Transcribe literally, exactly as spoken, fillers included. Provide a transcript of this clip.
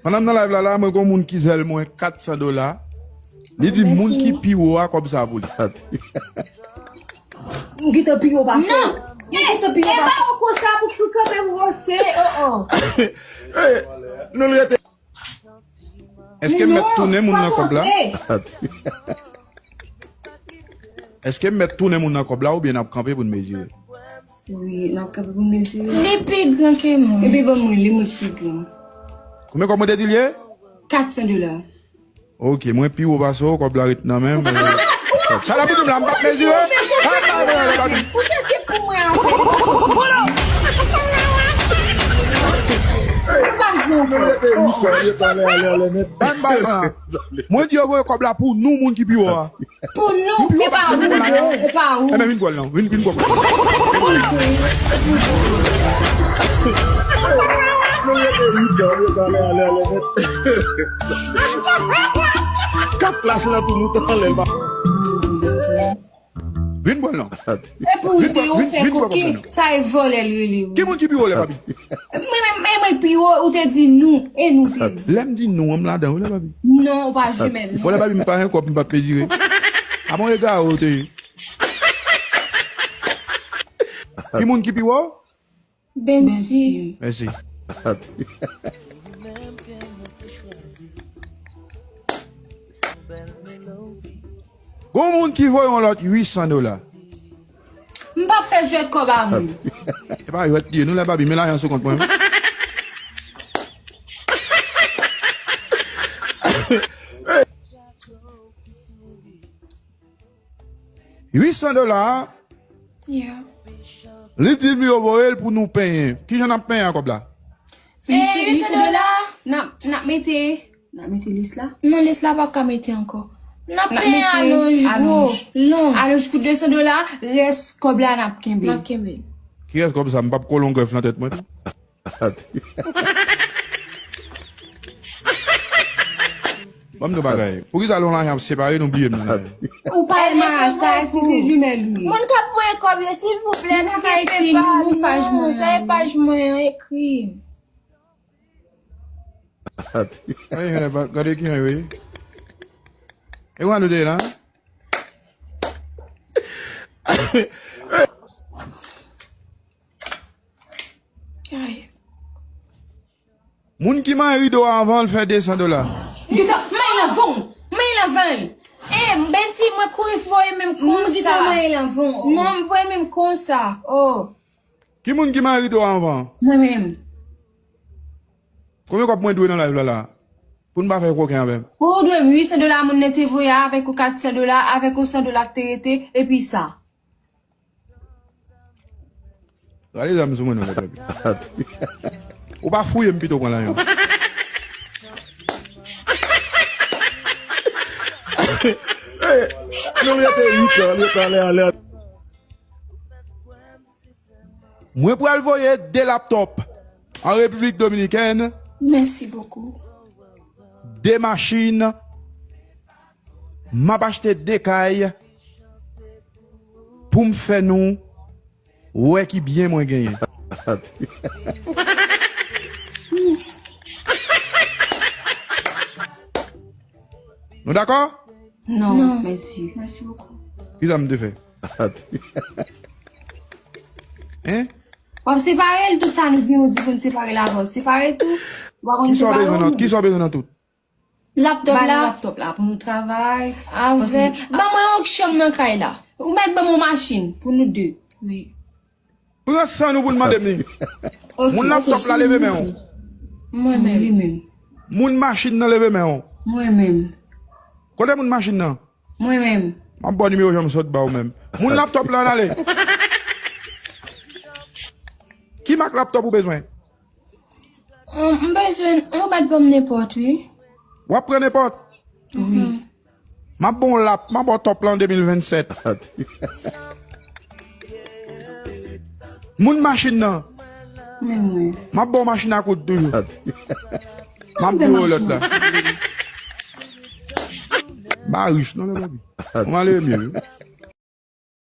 Pandan m nan live la, la, mwen gon moun ki zèl mwen kat san dola. Li di moun ki pi wo a kòb sa pou li. M gentan pi wo pase w. Non. M gentan pi wo pase w. E pa w konsa pou, pou kanpe pou wose. Oh, oh. Hey, nou rete. Èske m mèt tounen moun nan kòb la? Èske m mèt tounen moun nan kòb la oubyen n ap kanpe pou n mezire? Wi, n ap kanpe pou n mezire. Li pi gran ke mwen. Epi ban mwen, li mwen ki pi gran. Konbyen kòb mwen te di l ye? Kat san dola. Ok, mwen pi wo pase w, kòb la ret nan men m. Sa la pou di m la, m p ap mezire. Ou te di pou mwen ankò. Ou pa jwe ankò. Ban m ba pran. Mwen di yo voye kòb la pou nou, moun ki pi wo a. Pou nou, e pa ou, e pa ou. Enben, vin pran l non, vin, vin pran l. Kat plas nan tou mouton anlè l pa. Vin pran l non. E pou ou te ou fè koken, sa e vòlè l rele ou. Ki moun ki pi wo lè papi? Mwen menm, e mwen pi wo, ou te di nou, e nou te di. Lè m di nou an, m ladan wi lè papi. Non, ou pa jimèl non. Bon lè papi m pa gen kòb, m p ap mezire. A bon egare ou te ye. Ki moun ki pi wo? Bensi. Mèsi. Gon moun ki voye yon lòt uit san dola. M p ap fè jwèt kòb a moun. E pa jwèt li ye non lè papi, men lajan sou kont mwen. Uit san dola. Yeah. Li di m yo voye l pou nou penyen. Kijan n ap penyen a kòb la? E uit san dola, n ap, n ap mete. N ap mete lis la? Non, lis la p ap ka mete ankò. N ap penyen alonj gwo, long. Alonj pou de san dola, rès kòb la n ap kenbe. N ap kenbe. Ki rès kòb sa? M p ap kole yon grèf nan tèt mwen tou. Ban m di w bagay. Poukisa lè yon lajan ap separe, nou bliye m nan? Ou pa renmen sa, èske se jimèl ou ye? Moun k ap voye kòb yo, silvouplè, nou ka ekri nou, nou paj mwen. Sa e paj mwen an, ekri. Gade, gade, gade ki jan yo ye. E ou an nou te ye la? Ay. Moun ki manyen rido a anvan l fè de san dola. Gita, manyen l anvan w. Manyen l anvan l. E, Bensi, mwen kouri voye menm konsa. Gita, manyen l anvan w. Non, m voye menm konsa. Oh. Ki moun ki manyen rido a anvan? Mwen menm. Konbyen kòb mwen dwe nan live la la? Pou n pa fè koken avè m. Ou dwe m uit san dola moun nan te voye a, avèk ou kat san dola, avèk ou san dola k te rete, epi sa. Rale zam sou mwen non, lè papi. Ou pa fouye m pito pran lajan. Non, li rete uit an, li rete anlè, anlè. Mwen pral voye de laptop an Repiblik Dominikèn. Merci beaucoup. De machin. M ap achte de kay pou m fè nou wè ki byen mwen genyen. Nou dakò? Non, mèsi. Merci beaucoup. Kisa m te fè? Hein? W ap separe l, tout sa nou gen, ou di pou n separe l avè w. Separe l tou. W ap konn separe l. Kisa w bezwen nan tout? Laptop la. Ba nou laptop la pou nou travay. Avèk. Ban mwen yon chanm nan kay la. Ou mèt ban mwen yon machin pou nou de. Wi. Pran san nou pou n mande m li. Ok. Moun laptop la, leve men w. Mwen menm. Li menm. Moun machin nan, leve men w. Mwen menm. Kote moun machin nan? Mwen menm. M ap ba w nimewo jan m sot ba w menm. Moun laptop la, ale. Ki mak laptop ou bezwen? M bezwen, ou mèt ban m nenpòt, wi. W ap pran nenpòt? Wi. M ap ba w lap, m ap ba w top la an de mil vennsèt. Moun machin nan. Men mwen. M ap ba w machin a koud toujou. M ap di w lòt la. M pa rich non, lè papi. Ou malere m ye, wi.